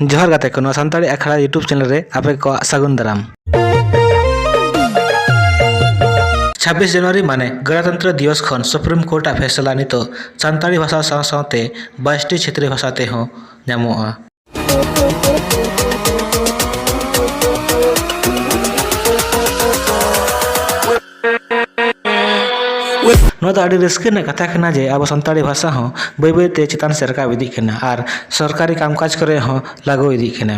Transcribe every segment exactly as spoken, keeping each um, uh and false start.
ᱡᱚᱦᱟᱨ ᱜᱟᱛᱮ ᱠᱚ, ᱱᱚᱣᱟ ᱥᱟᱱᱛᱟᱲᱤ ᱟᱠᱷᱲᱟ YouTube ᱪᱮᱱᱮᱞ ᱨᱮ ᱟᱯᱮ ᱠᱚᱣᱟᱜ ᱥᱟᱹᱜᱩᱱ ᱫᱟᱨᱟᱢ᱾ ᱪᱷᱟᱵᱵᱤᱥ ᱡᱟᱱᱩᱣᱟᱨᱤ ᱢᱟᱱᱮ ᱜᱚᱱᱚᱛᱚᱱᱛᱨᱚ ᱫᱤᱵᱚᱥ ᱠᱷᱚᱱ ᱥᱩᱯᱨᱤᱢ ᱠᱳᱨᱴ ᱟᱜ ᱯᱷᱮᱥᱞᱟ ᱱᱤᱛᱚᱜ ᱥᱟᱱᱛᱟᱲᱤ ᱵᱷᱟᱥᱟ ᱥᱟᱶ ᱥᱟᱶᱛᱮ ᱵᱟᱭᱤᱥᱴᱤ ᱪᱷᱮᱛᱨᱤ ᱵᱷᱟᱥᱟ ᱛᱮᱦᱚᱸ ᱧᱟᱢᱚᱜᱼᱟ᱾ ᱱᱚᱣᱟ ᱫᱚ ᱟᱹᱰᱤ ᱨᱟᱹᱥᱠᱟᱹ ᱨᱮᱱᱟᱜ ᱠᱟᱛᱷᱟ ᱠᱟᱱᱟ ᱡᱮ ᱟᱵᱚ ᱥᱟᱱᱛᱟᱲᱤ ᱵᱷᱟᱥᱟ ᱦᱚᱸ ᱵᱟᱹᱭ ᱵᱟᱹᱭ ᱛᱮ ᱪᱮᱛᱟᱱ ᱥᱮᱫ ᱨᱟᱠᱟᱵ ᱤᱫᱤᱜ ᱠᱟᱱᱟ ᱟᱨ ᱥᱚᱨᱠᱟᱨᱤ ᱠᱟᱢᱠᱟᱡᱽ ᱠᱚᱨᱮ ᱦᱚᱸ ᱞᱟᱹᱜᱩ ᱤᱫᱤᱜ ᱠᱟᱱᱟ᱾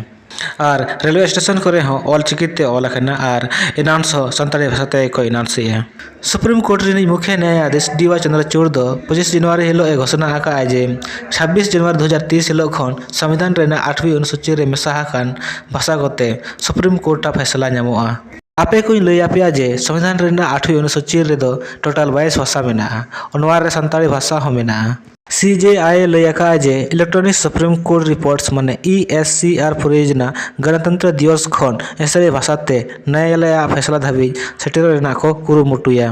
ᱟᱨ ᱨᱮᱞᱣᱮ ᱥᱴᱮᱥᱚᱱ ᱠᱚᱨᱮ ᱦᱚᱸ ᱚᱞ ᱪᱤᱠᱤ ᱛᱮ ᱚᱞ ᱟᱠᱟᱱᱟ ᱟᱨ ᱮᱱᱟᱣᱩᱱᱥ ᱦᱚᱸ ᱥᱟᱱᱛᱟᱲᱤ ᱵᱷᱟᱥᱟ ᱛᱮ ᱠᱚ ᱮᱱᱟᱣᱩᱱᱥ ᱮᱜᱼᱟ᱾ ᱥᱩᱯᱨᱤᱢ ᱠᱳᱨᱴ ᱨᱤᱱᱤᱡ ᱢᱩᱠᱷᱤᱭᱟᱹ ᱱᱟᱭᱟᱫᱷᱤᱥ ᱰᱤ ᱣᱟᱭ ᱪᱚᱸᱫᱽᱨᱚᱪᱩᱲ ᱫᱚ ᱯᱚᱸᱪᱤᱥ ᱡᱟᱱᱩᱣᱟᱨᱤ ᱦᱤᱞᱳᱜ ᱮ ᱜᱷᱳᱥᱚᱱᱟ ᱟᱠᱟᱫᱼᱟ ᱡᱮ ᱪᱷᱟᱵᱵᱤᱥ ᱡᱟᱱᱩᱣᱟᱨᱤ ᱫᱩ ᱦᱟᱡᱟᱨ ᱛᱮᱭᱤᱥ ᱦᱤᱞᱳᱜ ᱠᱷᱚᱱ ᱥᱚᱝᱵᱤᱫᱷᱟᱱ ᱨᱮᱱᱟᱜ ᱟᱴᱷᱣᱤ ᱚᱱᱩᱥᱩᱪᱤ ᱨᱮ ᱢᱮᱥᱟ ᱟᱠᱟᱱ ᱵᱷᱟᱥᱟ ᱠᱚᱛᱮ ᱥᱩᱯᱨᱤᱢ ᱠᱳᱨᱴ ᱟᱜ ᱯᱷᱮᱥᱞᱟ ᱧᱟᱢᱚᱜᱼᱟ᱾ ᱟᱯᱮ ᱠᱚᱧ ᱞᱟᱹᱭ ᱟᱯᱮᱭᱟ ᱡᱮ ᱥᱚᱝᱵᱤᱫᱷᱟᱱ ᱨᱮᱱᱟᱜ ᱟᱴᱷᱣᱤ ᱚᱱᱩᱥᱩᱪᱤ ᱨᱮᱫᱚ ᱴᱳᱴᱟᱞ ᱵᱟᱭᱤᱥ ᱵᱷᱟᱥᱟ ᱢᱮᱱᱟᱜᱼᱟ᱾ ᱱᱚᱣᱟ ᱨᱮ ᱥᱟᱱᱛᱟᱲᱤ ᱵᱷᱟᱥᱟ ᱦᱚᱸ ᱢᱮᱱᱟᱜᱼᱟ᱾ ᱥᱤ ᱡᱮ ᱟᱭ ᱮ ᱞᱟᱹᱭ ᱟᱠᱟᱫᱼᱟ ᱡᱮ Electronic Supreme Court Reports ᱢᱟᱱᱮ ᱤ ᱮᱥ ᱥᱤ ᱟᱨ ᱯᱚᱨᱤᱭᱳᱡᱚᱱᱟ ᱜᱚᱱᱚᱛᱚᱱᱛᱨᱚ ᱫᱤᱵᱚᱥ ᱠᱷᱚᱱ ᱮᱥᱮᱨᱤ ᱵᱷᱟᱥᱟ ᱛᱮ ᱱᱟᱭᱟᱞᱚᱭ ᱟᱜ ᱯᱷᱮᱥᱞᱟ ᱫᱷᱟᱹᱵᱤᱡ ᱥᱮᱴᱮᱨᱚᱜ ᱨᱮᱱᱟᱜ ᱠᱚ ᱠᱩᱨᱩᱢᱩᱴᱩᱭᱟ᱾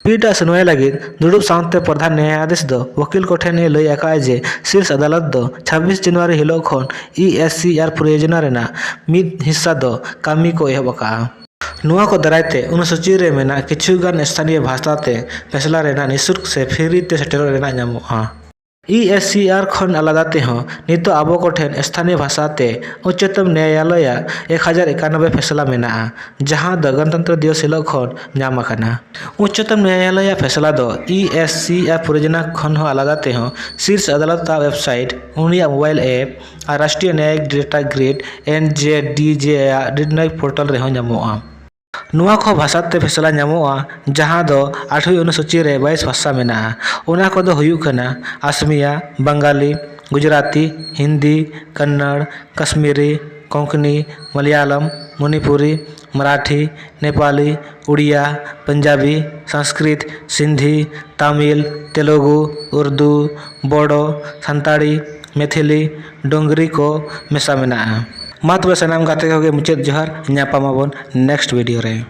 ᱯᱤᱴ ᱟᱜ ᱥᱩᱱᱣᱟᱭ ᱞᱟᱹᱜᱤᱫ ᱫᱩᱲᱩᱵ ᱥᱟᱶᱛᱮ ᱯᱨᱚᱫᱷᱟᱱ ᱱᱟᱭᱟᱫᱷᱤᱥ ᱫᱚ ᱣᱟᱹᱠᱤᱞ ᱠᱚᱴᱷᱮᱱ ᱮ ᱞᱟᱹᱭ ᱟᱠᱟᱫᱼᱟ ᱡᱮ ᱥᱤᱨᱥ ᱟᱫᱟᱞᱚᱛ ᱫᱚ ᱪᱷᱟᱵᱵᱤᱥ ᱡᱟᱱᱩᱣᱟᱨᱤ ᱦᱤᱞᱳᱜ ᱠᱷᱚᱱ ᱤ ᱮᱥ ᱥᱤ ᱟᱨ ᱯᱚᱨᱤᱭᱳᱡᱚᱱᱟ ᱨᱮᱱᱟᱜ ᱢᱤᱫ ᱦᱤᱥᱥᱟ ᱫᱚ ᱠᱟᱹᱢᱤ ᱠᱚ ᱮᱦᱚᱵ ᱟᱠᱟᱫᱼᱟ᱾ ᱱᱚᱣᱟ ᱠᱚ ᱫᱟᱨᱟᱭ ᱛᱮ ᱚᱱᱩᱥᱩᱪᱤ ᱨᱮ ᱢᱮᱱᱟᱜ ᱠᱤᱪᱷᱩ ᱜᱟᱱ ᱥᱛᱷᱟᱱᱤᱭᱚ ᱵᱷᱟᱥᱟ ᱛᱮ ᱯᱷᱮᱥᱞᱟ ᱨᱮᱱᱟᱜ ᱱᱤᱥᱩᱞᱠ ᱥᱮ ᱯᱷᱨᱤ ᱛᱮ ᱥᱮᱴᱮᱨᱚᱜ ᱨᱮᱱᱟᱜ ᱧᱟᱢᱚᱜᱼᱟ᱾ ᱤ ᱮᱥ ᱥᱤ ᱟᱨ ᱠᱷᱚᱱ ᱟᱞᱟᱫᱟ ᱛᱮᱦᱚᱸ ᱱᱤᱛᱚᱜ ᱟᱵᱚ ᱠᱚᱴᱷᱮᱱ ᱥᱛᱷᱟᱱᱤᱭᱚ ᱵᱷᱟᱥᱟ ᱛᱮ ᱩᱪᱪᱚᱛᱚᱢ ᱱᱟᱭᱟᱞᱚᱭᱟᱜ ᱮᱠ ᱦᱟᱡᱟᱨ ᱮᱠᱟᱱᱚᱵᱵᱳᱭ ᱯᱷᱮᱥᱞᱟ ᱢᱮᱱᱟᱜᱼᱟ, ᱡᱟᱦᱟᱸ ᱫᱚ ᱜᱚᱱᱚᱛᱚᱱᱛᱨᱚ ᱫᱤᱵᱚᱥ ᱦᱤᱞᱳᱜ ᱠᱷᱚᱱ ᱧᱟᱢ ᱟᱠᱟᱱᱟ᱾ ᱩᱪᱪᱚᱛᱚᱢ ᱱᱟᱭᱟᱞᱚᱭᱟᱜ ᱯᱷᱮᱥᱞᱟ ᱫᱚ ᱤ ᱮᱥ ᱥᱤ ᱟᱨ ᱯᱚᱨᱤᱡᱚᱱᱟ ᱠᱷᱚᱱ ᱦᱚᱸ ᱟᱞᱟᱫᱟ ᱛᱮᱦᱚᱸ ᱥᱤᱨᱥ ᱟᱫᱟᱞᱚᱛ ᱟᱜ ᱣᱮᱵᱥᱟᱭᱤᱴ, ᱩᱱᱤᱭᱟᱜ ᱢᱳᱵᱟᱭᱤᱞ ᱮᱯ ᱟᱨ ᱨᱟᱥᱴᱨᱤᱭᱚ ᱱᱟᱭᱟᱭᱤᱠ ᱰᱮᱴᱟ ᱜᱨᱤᱰ, ᱮᱱ ᱡᱮ ᱰᱤ ᱡᱮ ᱟᱜ ᱰᱮᱴ ᱱᱟᱭᱤᱠ ᱯᱳᱨᱴᱟᱞ ᱨᱮᱦᱚᱸ ᱧᱟᱢᱚᱜᱼᱟ᱾ ᱱᱚᱣᱟ ᱠᱚ ᱵᱷᱟᱥᱟ ᱛᱮ ᱯᱷᱮᱥᱞᱟ ᱧᱟᱢᱚᱜᱼᱟ, ᱡᱟᱦᱟᱸ ᱫᱚ ᱟᱴᱷᱣᱤ ᱚᱱᱩᱥᱩᱪᱤ ᱨᱮ ᱵᱟᱭᱤᱥ ᱵᱷᱟᱥᱟ ᱢᱮᱱᱟᱜᱼᱟ᱾ ᱚᱱᱟ ᱠᱚᱫᱚ ᱦᱩᱭᱩᱜ ᱠᱟᱱᱟ ᱟᱥᱢᱤᱭᱟ, ᱵᱟᱝᱜᱟᱞᱤ, ᱜᱩᱡᱽᱨᱟᱛᱤ, ᱦᱤᱱᱫᱤ, ᱠᱟᱱᱱᱟᱲ, ᱠᱟᱥᱢᱤᱨᱤ, ᱠᱚᱝᱠᱱᱤ, ᱢᱟᱞᱭᱟᱞᱚᱢ, ᱢᱚᱱᱤᱯᱩᱨᱤ, ᱢᱟᱨᱟᱴᱷᱤ, ᱱᱮᱯᱟᱞᱤ, ᱩᱲᱤᱭᱟ, ᱯᱚᱧᱡᱟᱵᱤ, ᱥᱚᱝᱥᱠᱨᱤᱛ, ᱥᱤᱱᱫᱷᱤ, ᱛᱟᱢᱤᱞ, ᱛᱮᱞᱩᱜᱩ, ᱩᱨᱫᱩ, ᱵᱳᱰᱳ, ᱥᱟᱱᱛᱟᱲᱤ, ᱢᱮᱛᱷᱤᱞᱤ, ᱰᱳᱝᱜᱽᱨᱤ ᱠᱚ ᱢᱮᱥᱟ ᱢᱮᱱᱟᱜᱼᱟ᱾ ᱢᱟ ᱛᱚᱵᱮ ᱥᱟᱱᱟᱢ ᱜᱟᱛᱮ ᱠᱚᱜᱮ ᱢᱩᱪᱟᱹᱫ ᱡᱚᱦᱟᱨ, ᱧᱟᱯᱟᱢ ᱟᱵᱚᱱ ᱱᱮᱠᱥᱴ ᱵᱷᱤᱰᱤᱭᱳ ᱨᱮ᱾